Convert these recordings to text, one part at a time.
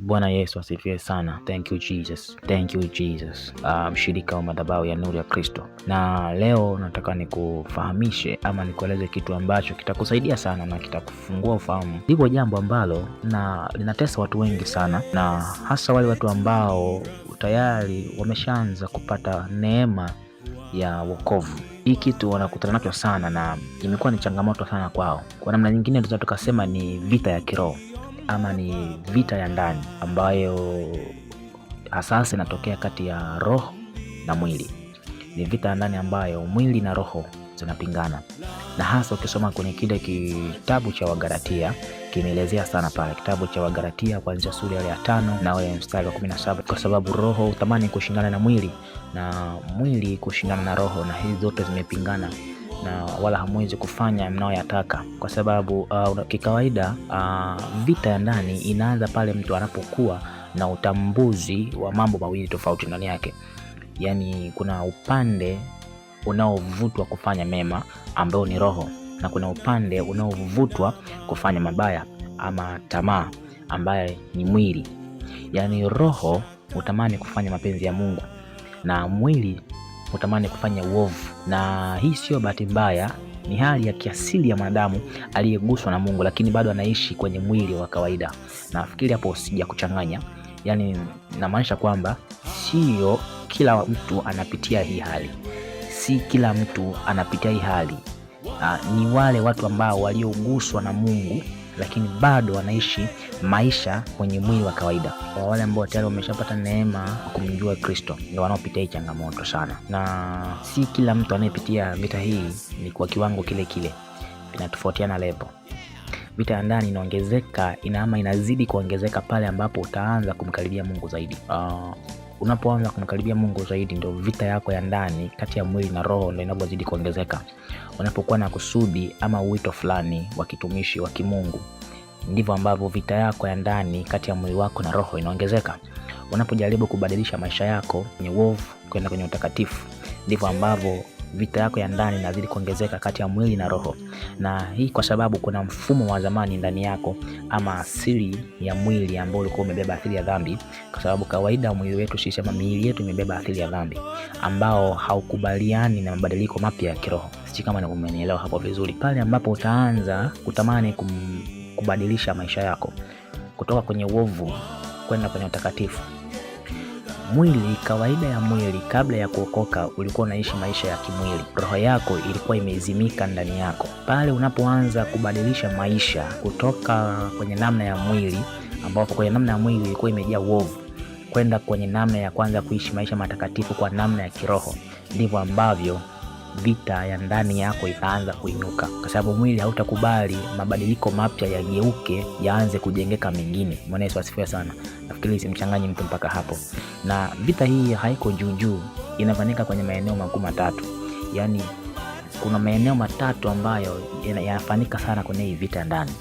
Bwana Yesu asifiwe sana. Thank you Jesus, thank you Jesus. Mshirika wa madhabahu ya Nuru ya Kristo, na leo nataka nikufahamishe ama nikueleze kitu ambacho kitakusaidia sana na kitakufungua ufahamu. Lipo jambo ambalo na linatesa watu wengi sana, na hasa wale watu ambao tayari wameshaanza kupata neema ya wokovu. Hii kitu wanakutana nacho sana na imekuwa ni changamoto sana kwao. Kwa namna nyingine tunaweza tukasema ni vita ya kiroho ama ni vita ya ndani ambayo hasasa inatokea kati ya roho na mwili. Ni vita ya ndani ambayo mwili na roho zinapingana, na hasa ukisoma kwenye kile kitabu cha Wagalatia kimeelezea sana pale, kitabu cha Wagalatia kuanzia sura ya 5 na ule mstari wa 17, kwa sababu roho hutamani kushindana na mwili na mwili kushindana na roho, na hizi zote zimepingana na wala hamwezi kufanya mnayoyataka, kwa sababu kikawaida vita ya ndani inaanza pale mtu anapokuwa na utambuzi wa mambo mawili tofauti ndani yake. Yaani kuna upande unaovutwa kufanya mema ambao ni roho, na kuna upande unaovutwa kufanya mabaya ama tamaa ambaye ni mwili. Yaani roho hutamani kufanya mapenzi ya Mungu na mwili hutamani kufanya uovu, na hii sio bahati mbaya, ni hali ya kiasili ya mwanadamu aliyeguswa na Mungu, lakini bado anaishi kwenye mwili wa kawaida. Nafikiri hapo sija kuchanganya, yaani namaanisha kwamba sio kila mtu anapitia hii hali, si kila mtu anapitia hii hali. Ni wale watu ambao walioguswa na Mungu lakini bado wanaishi maisha kwenye mwili wa kawaida. Kwa wale ambao tayari wameshapata neema kumjua Kristo ndio wanaopitia hii changamoto sana, na si kila mtu anayepitia vita hii ni kwa kiwango kile kile, inatofautiana level. Vita ya ndani inaongezeka ama inazidi kuongezeka pale ambapo utaanza kumkaribia Mungu zaidi. Unapoanza kumkaribia Mungu zaidi ndio vita yako ya ndani kati ya mwili na roho ndio inavyozidi kuongezeka. Unapokuwa na kusudi ama wito fulani wa kitumishi wa kimungu, ndivyo ambavyo vita yako ya ndani kati ya mwili wako na roho inaongezeka. Unapojaribu kubadilisha maisha yako kwenye uovu kwenda kwenye utakatifu, ndivyo ambavyo vita yako ya ndani inazidi kuongezeka kati ya mwili na roho. Na hii kwa sababu kuna mfumo wa zamani ndani yako ama asili ya mwili ambao ulikuwa umebeba asili ya dhambi, kwa sababu kawaida mwili wetu sisi ama miili yetu imebeba asili ya dhambi ambao haukubaliani na mabadiliko mapya ya kiroho. Sijui kama umenielewa hapo vizuri. Pale ambapo utaanza kutamani kubadilisha maisha yako kutoka kwenye uovu kwenda kwenye utakatifu. Mwili, kawaida ya mwili kabla ya kuokoka ulikuwa unaishi maisha ya kimwili. Roho yako ilikuwa imezimika ndani yako. Pale unapoanza kubadilisha maisha kutoka kwenye namna ya mwili, ambapo kwenye namna ya mwili ilikuwa imejaa uovu, kwenda kwenye namna ya kwanza kuishi maisha matakatifu kwa namna ya kiroho, ndivyo ambavyo vita ya ndani yako itaanza kuinuka, kwa sababu mwili hautakubali mabadiliko mapya yageuke yaanze kujengeka mengine. Bwana Yesu asifiwe sana. Nafikiri simchanganyi mtu mpaka hapo. Na vita hii haiko juu juu, inafanyika kwenye maeneo makuu matatu. Yaani kuna maeneo matatu ambayo yanafanyika sana kwenye hii vita ndani.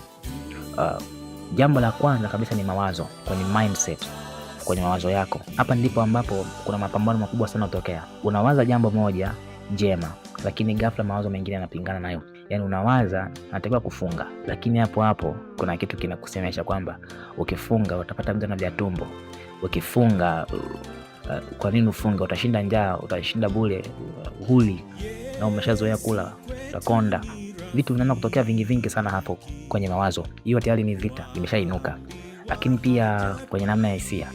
Jambo la kwanza kabisa ni mawazo, kwenye mindset, kwenye mawazo yako. Hapa ndipo ambapo kuna mapambano makubwa sana kutokea. Unawaza jambo moja jema, lakini ghafla mawazo mengine yanapingana nayo. Yaani unawaza natakiwa kufunga, lakini hapo hapo kuna kitu kinakusemesha kwamba ukifunga utapata vidonda vya tumbo. Ukifunga kwa nini ufunge? Utashinda njaa, utashinda bure, huli na umeshazoea kula, utakonda. Vitu vinaanza kutokea vingi vingi sana hapo kwenye mawazo. Hiyo tayari ni vita imeshainuka. Lakini pia kwenye namna ya hisia,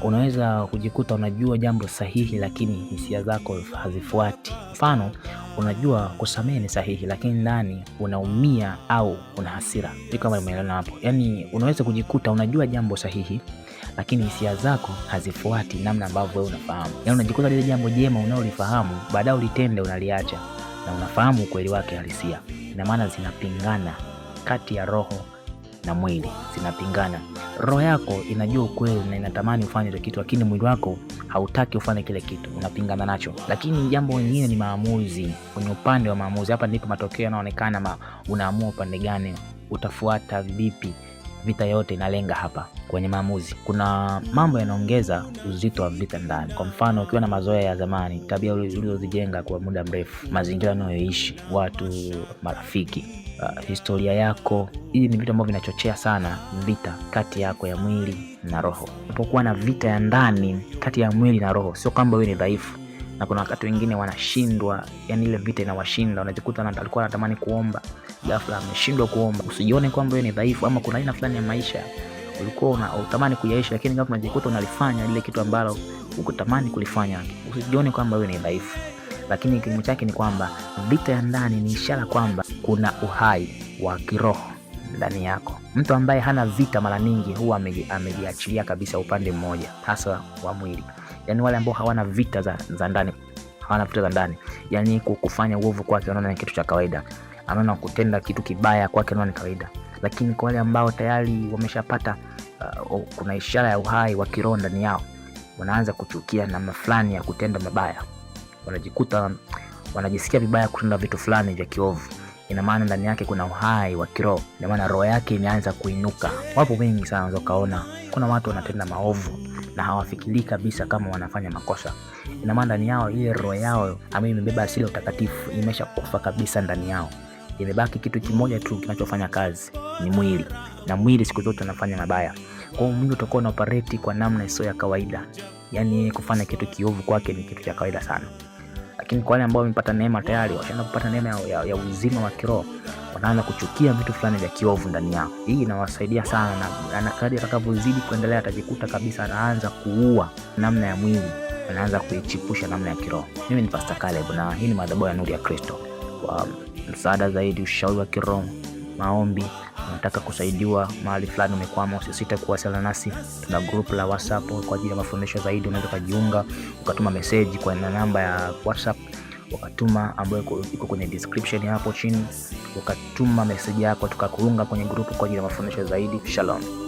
unaweza kujikuta unajua jambo sahihi, lakini hisia zako hazifuati. Mfano, unajua kusamehe ni sahihi, lakini ndani unaumia au una hasira. Sijui kama umeelewana hapo. Yaani unaweza kujikuta unajua jambo sahihi, lakini hisia zako hazifuati namna ambavyo wewe unafahamu. Yaani unajikuta lile jambo jema unalolifahamu, baadaye ulitende unaliacha, na unafahamu ukweli wake halisia. Ina maana zinapingana kati ya roho na mwili, zinapingana. Roho yako inajua ukweli na inatamani ufanye ile kitu, lakini mwili wako hautaki ufanye kile kitu, unapingana nacho. Lakini jambo lingine ni maamuzi. Kwenye upande wa maamuzi, hapa ndipo matokeo yanaonekana, unaamua upande gani, utafuata vipi. Vita yote inalenga hapa kwenye maamuzi. Kuna mambo yanaongeza uzito wa vita ndani. Kwa mfano, ukiwa na mazoea ya zamani, tabia ulizozijenga kwa muda mrefu, mazingira unayoishi, watu, marafiki, historia yako, hii ni vitu ambavyo vinachochea sana vita kati yako ya mwili na roho. Unapokuwa na vita ya ndani kati ya mwili na roho, sio kwamba wewe ni dhaifu na kuna wakati wengine wanashindwa, yani ile vita inawashinda, wanajikuta alikuwa anatamani kuomba, ghafla ameshindwa kuomba. Usijione kwamba wewe ni dhaifu, ama kuna aina fulani ya maisha ulikuwa unatamani kuyaishi, lakini ghafla unajikuta unalifanya lile kitu ambalo ukutamani kulifanya. Usijione kwamba wewe ni dhaifu, lakini kinyume chake ni kwamba vita ya ndani ni ishara kwamba kuna uhai wa kiroho ndani yako. Mtu ambaye hana vita mara nyingi huwa amejiachilia kabisa upande mmoja, hasa wa mwili. Yani wale ambao hawana vita za ndani, hawana vita za ndani, yani kufanya uovu kwake wanaona ni kitu cha kawaida, anaona kutenda kitu kibaya kwake anaona ni kawaida. Lakini kwa wale ambao tayari wameshapata kuna ishara ya uhai wa kiroho ndani yao, wanaanza kuchukia namna fulani ya kutenda mabaya, wanajikuta wanajisikia vibaya kutenda vitu fulani vya kiovu. Ina maana ndani yake kuna uhai wa kiroho, ina maana roho yake imeanza kuinuka. Wapo wengi sana, unaweza ukaona kuna watu wanatenda maovu na hawafikirii kabisa kama wanafanya makosa. Ina maana ndani yao ile roho yao ambayo imebeba asili ya utakatifu imeshakufa kabisa ndani yao. Imebaki kitu kimoja tu kinachofanya kazi ni mwili, na mwili siku zote unafanya mabaya. Kwa hiyo mwili utakuwa una operate kwa namna isiyo ya kawaida, yaani kufanya kitu kiovu kwake ni kitu cha kawaida sana. Lakini kwa wale ambao wamepata neema tayari, washaanza kupata neema ya uzima wa kiroho, wanaanza kuchukia vitu fulani vya kiovu ndani yao. Hii inawasaidia sana, na kadri atakavyozidi kuendelea atajikuta kabisa anaanza kuua namna ya mwili, anaanza kuichipusha namna ya kiroho. Mimi ni Pastor Caleb na hii ni madhabahu ya Nuru ya Kristo. Kwa msaada zaidi, ushauri wa kiroho, maombi, unataka kusaidiwa mahali fulani umekwama, usisite kuwasiliana nasi. Tuna group la WhatsApp kwa ajili ya mafundisho zaidi. Unaweza kujiunga ukatuma message kwa namba ya WhatsApp ukatuma, ambayo iko kwenye description hapo chini, ukatuma message yako tukakuunga kwenye group kwa ajili ya mafundisho zaidi. Shalom.